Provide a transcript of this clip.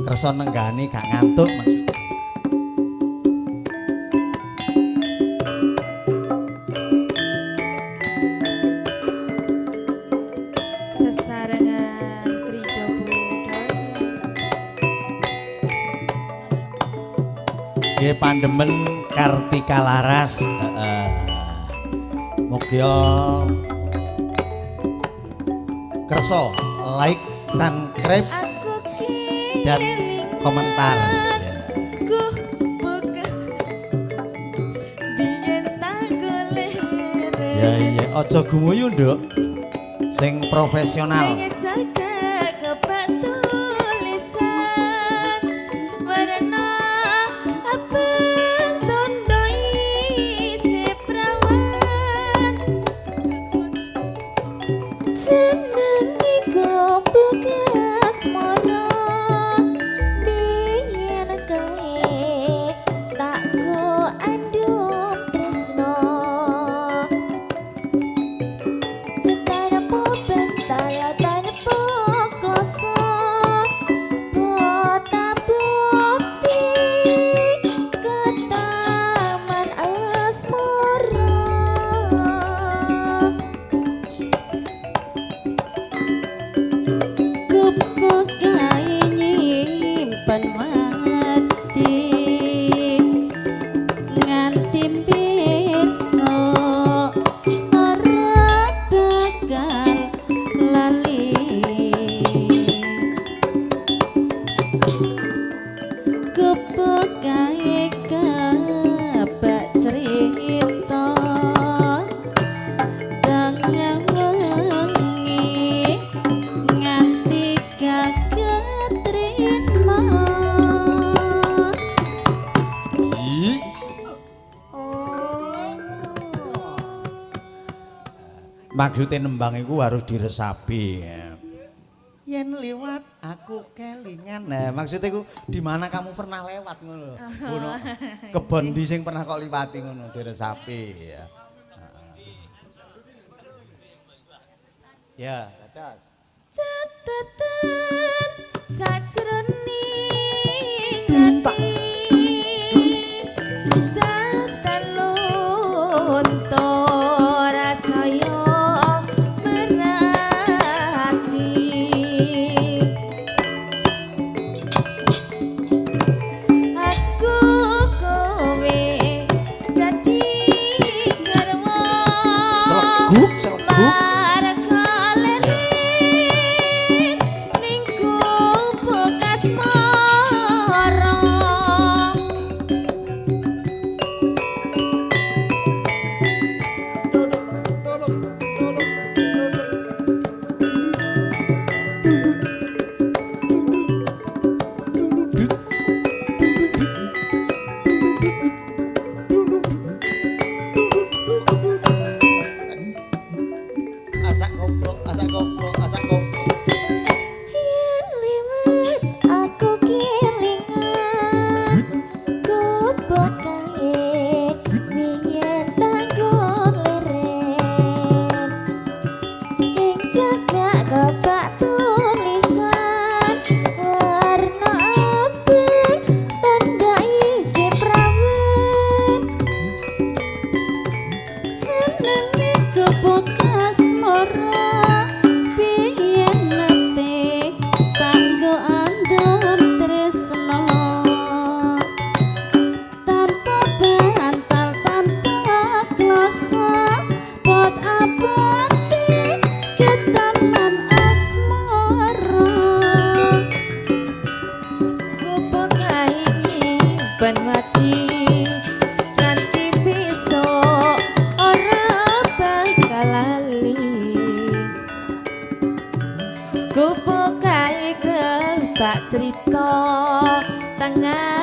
Kersa nenggani gak ngantuk maksud. Sesarengan Krido Budaya. Nggih pandemen Kartika Laras. Heeh. Mugia kersa like, subscribe dan komentar. Ya iya, aja gumuyu, Nduk. Sing profesional. Maksudnya nembang iku harus diresapi. Yen liwat aku kelingan. Nah, maksudnya iku di mana kamu pernah lewat ngono lho. Ngono. Kebon ndi sing pernah kok liwati ngono diresapi ya. Ya, dados. Catatan sajroning ati. Cerita tengah